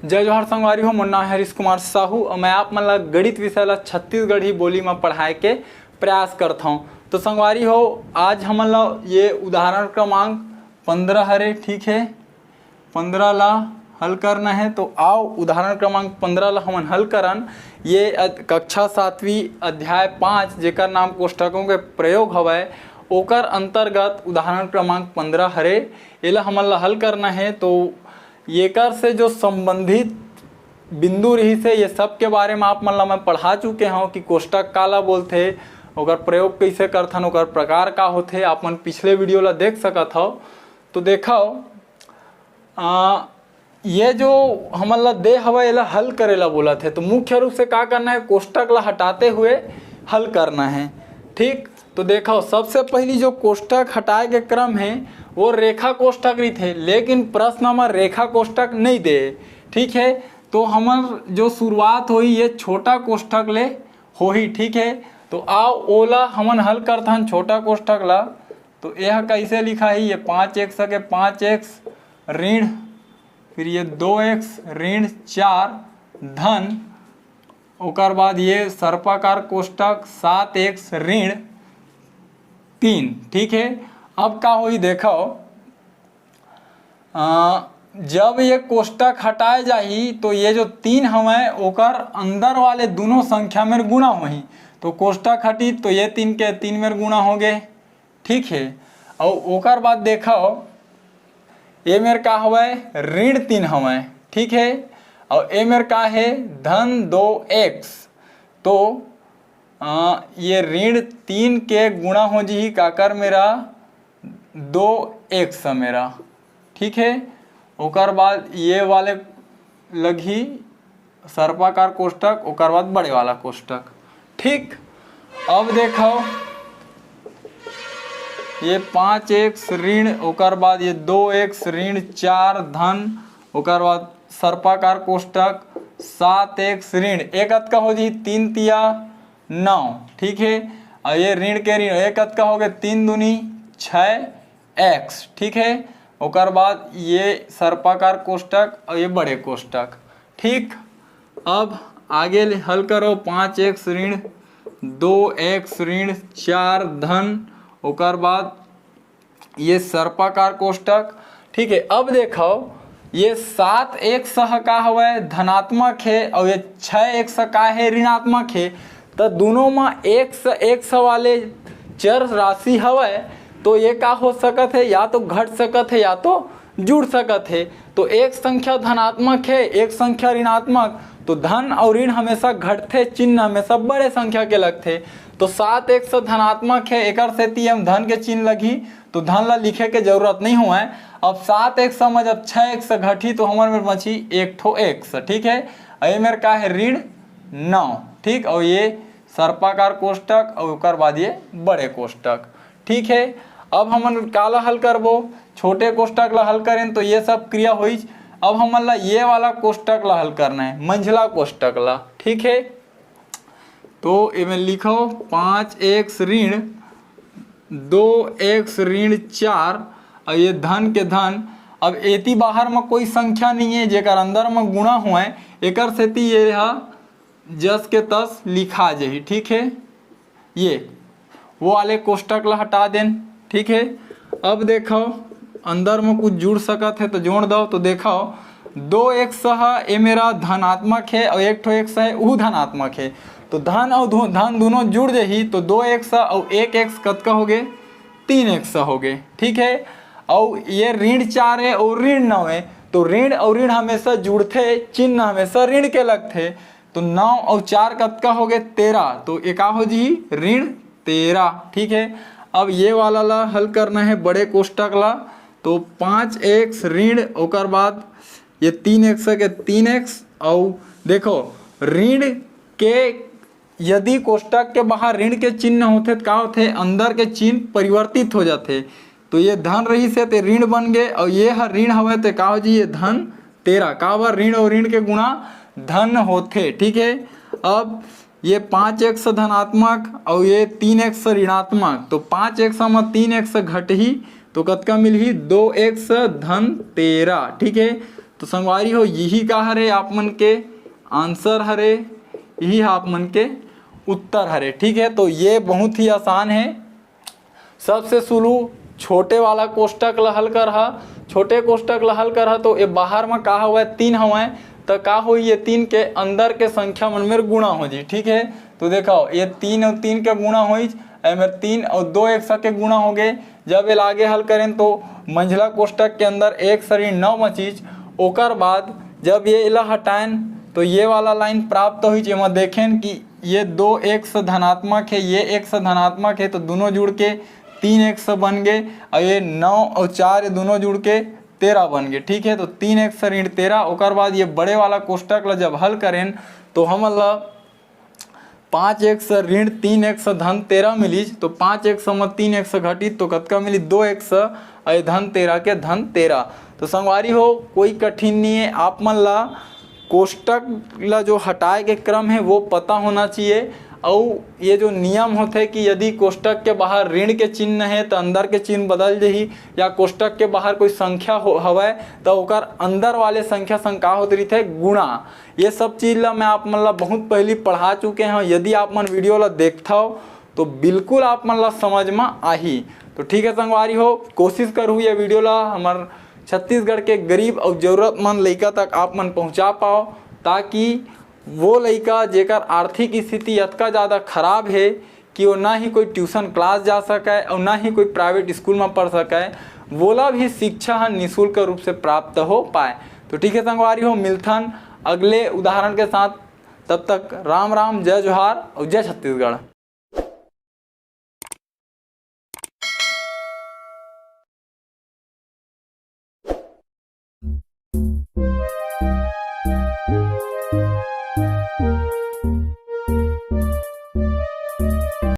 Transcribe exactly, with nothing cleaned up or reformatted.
जय जोहार संगवारी हो, मोर नाम हरीश कुमार साहू और मैं आप मन ला गणित विषय ला छत्तीसगढ़ी बोली में पढ़ाए के प्रयास करत हौं। तो संगवारी हो, आज हमन ला ये उदाहरण क्रमांक पंद्रह हरे, ठीक है, पंद्रह ला हल करना है। तो आओ उदाहरण क्रमांक पंद्रह ला हमन हल करन। ये अ-, कक्षा सातवीं अध्याय पाँच, जेकर नाम कोष्ठकों के प्रयोग हवय, ओकर अंतर्गत उदाहरण क्रमांक पंद्रह हरे, एला हमन ला हल करना है। तो येकर से जो संबंधित बिंदु रहिस हे, ये सब के बारे में आप मन ला मैं पढ़ा चुके हौं कि कोष्ठक काला बोलथे, ओकर प्रयोग कइसे करथन, ओकर प्रकार का होथे, आप मन पिछले वीडियो ला देख सकत हव। तो देखव, आ, ये जो हमन ला दे हवय, एला हल करे ला बोलत हे। तो मुख्य रूप से का करना है, कोष्ठक ला हटाते हुए हल करना है। ठीक, तो देखव, सबसे पहली जो कोष्ठक हटाए के क्रम है, वो रेखा कोष्ठक रहिथे, लेकिन प्रश्न में रेखा कोष्ठक नहीं दे, ठीक है। तो हमर जो शुरुआत होही, ये छोटा कोष्ठक ले होही, ठीक है। तो आओ, ओला हमन हल करथन, छोटा कोष्ठक ला। तो यह कैसे लिखा है, ये पाँच एक्स के पाँच एक्स ऋण, फिर ये दो एक्स ऋण चार धन, ओकर बाद ये सर्पाकार कोष्ठक सात एक्स ऋण तीन, ठीक है। अब का होही, देखव, अ, जब ये कोष्ठक हटाए जाही, तो ये जो तीन हवय, ओकर अंदर वाले दोनों संख्या में गुणा होही। तो कोष्ठक हटी, तो ये तीन के तीन में गुणा हो गए, ठीक है। और ओकर बाद देखव, ये मेर का हवय, ऋण तीन हवय, ठीक है। और ये मेर का है, धन दो एक्स। तो अ, ये ऋण तीन के गुणा हो जिही काकर मेरा, दो एक्स मेरा, ठीक है। ओकर बाद ये वाले लगही सर्पाकार कोष्ठक, ओकर बाद बड़े वाला कोष्ठक, ठीक। अब देखव, ये पाँच एक्स ऋण, ओकर बाद ये दो एक्स ऋण चार धन, ओकर बाद सर्पाकार कोष्ठक सात एक्स ऋण, एक अतका हो जी, तीन तिया नौ, ठीक है। और ये ऋण के ऋण, एक अतका हो गए, तीन दूनी छः एक्स, ठीक है। ओकर बाद ये सर्पाकार कोष्ठक और ये बड़े कोष्ठक, ठीक। अब आगे ले हल करो, पाँच एक्स ऋण दो एक्स ऋण चार धन, ओकर बाद ये सर्पाकार कोष्ठक, ठीक है। अब देखव, ये सात एक्स ह का हवय, धनात्मक है, और ये छः एक्स का है, ऋणात्मक है। तो दोनों में एक्स एक्स वाले चर राशि हवय, तो ये का हो सकत है, या तो घट सकत है या तो जुड़ सकत है। तो एक संख्या धनात्मक है, एक संख्या ऋणात्मक, तो धन और ऋण हमेशा घटथे, चिन्ह हमेशा बड़े संख्या के लगथे। तो सात एक्स धनात्मक है, एकर सेती हम धन के चिन्ह लगही, तो धन ला लिखे के जरूरत नहीं हुआ है। अब सात एक्स में जब छः एक्स घटही, तो हमर मेर बची एक ठो एक्स, ठीक है। और ये मेर का है, ऋण नौ, ठीक। और ये सर्पाकार कोष्ठक और ओकर बाद ये बड़े कोष्ठक, ठीक है। अब हमन काला हल करबो, छोटे कोष्ठक ला हल करें तो ये सब क्रिया होइच। अब हमन ला ये वाला कोष्ठक ला हल करना है, मंझला कोष्ठक ला, ठीक है। तो एमे लिखो, पाँच एक्स ऋण दो एक्स ऋण चार, और ये धन के धन। अब एती बाहर में कोई संख्या नहीं है जेकर अंदर में गुणा हुआ है, एकर सेती ये हा जस के तस लिखा जाही, ठीक है। ये वो वाले कोष्ठक ला हटा देन, ठीक है। अब देखो, अंदर में कुछ जुड़ सकत है तो जोड़ दो। तो देखो, दो एक्स ह, ए मेरा धनात्मक है और एक ठो एक्स है, वो धनात्मक है। तो धन और धु-, धन दोनों जुड़ जाही, तो दो एक्स और एक एक्स कतका हो गए? तीन एक्स हो गए, ठीक है। और ये ऋण चार है और ऋण नौ है, तो ऋण और ऋण हमेशा जुड़थे, चिन्ह हमेशा ऋण के लगथे। तो नौ और चार कतका हो गए? तेरह। तो ये का हो जी? ऋण तेरह, ठीक है। अब ये वाला ला हल करना है, बड़े कोष्ठक ला। तो पाँच एक्स ऋण, ओकर बाद ये तीन एक्स के तीन एक्स, और देखो, ऋण के यदि कोष्ठक के बाहर ऋण के चिन्ह होथे, तो का होथे? अंदर के चिन्ह परिवर्तित हो जाथे। तो ये धन रहिस हे, ते ऋण बन गए, और ये हर ऋण हवे, ते का हो जी? ये धन तेरह। काबर? ऋण और ऋण के गुणा धन होथे, ठीक है। अब ये पाँच एक्स धनात्मक और ये तीन एक्स ऋणात्मक, तो पाँच एक्स में तीन एक्स घटही, तो कतका मिलही? दो एक्स धन तेरह, ठीक है। तो संगवारी हो, यही का हरे आप मन के आंसर हरे, यही आप मन के उत्तर हरे। ठीक है, तो ये बहुत ही आसान है। सबसे शुरू छोटे वाला कोष्टक ला हल करहा। छोटे कोष्टक ला हल करहा तो ये बाहर में का हवय, तीन हवय, त का होही, ये तीन के अंदर के संख्या मन में गुणा हो जी। ठीक है, तो देखो, ये तीन और तीन के गुणा होइच, एमे तीन और दो एक के गुणा हो गए। जब ये लागे हल करें तो मंझला कोष्टक के अंदर एक ऋण नौ बचिच, ओकर बाद जब ये ला हटाएन तो ये वाला लाइन प्राप्त होइच। एमा देखेन कि ये दो एक्स धनात्मक है, ये एक्स धनात्मक है, तो दोनों जुड़ के तीन एक्स बन गए, और ये नौ और चार, ये दोनों जुड़ के तेरह बन गए। ठीक है, तो तीन एक्स ऋण तेरह। ओकर बाद ये बड़े वाला कोष्टक ला जब हल करेन तो हमन ला पाँच एक्स ऋण तीन एक्स धन तेरह मिलिस, तो पाँच एक्स में तीन एक्स घटित तो कतका मिली, दो एक्स, और ये धन तेरह के धन तेरह। तो संगवारी हो, कोई कठिन नहीं है, आप मन ला कोष्टक ला जो हटाए के क्रम है वो पता होना चाहिए। और ये जो नियम होते कि यदि कोष्टक के बाहर ऋण के चिन्ह है तो अंदर के चिन्ह बदल जही, या कोष्टक के बाहर कोई संख्या हो हवय तो ओकर अंदर वाले संख्या संग का होत रहिथे, गुणा। ये सब चीज ला मैं आप मन ला बहुत पहली पढ़ा चुके हूँ। यदि आप मन वीडियो ला देखथव तो बिल्कुल आप मन ला समझ में आही। तो ठीक है संगवारी हो, कोशिश करूँ ये वीडियो ला हमर छत्तीसगढ़ के गरीब और जरूरतमंद लइका तक आप मन पहुँचा पाओ, ताकि वो लइका जेकर आर्थिक स्थिति अतका ज़्यादा खराब है कि वो ना ही कोई ट्यूशन क्लास जा सके और ना ही कोई प्राइवेट स्कूल में पढ़ सके, वोला भी शिक्षा ह निःशुल्क रूप से प्राप्त हो पाए। तो ठीक है संगवारी हो, मिलथन अगले उदाहरण के साथ। तब तक राम राम, जय जोहार और जय छत्तीसगढ़।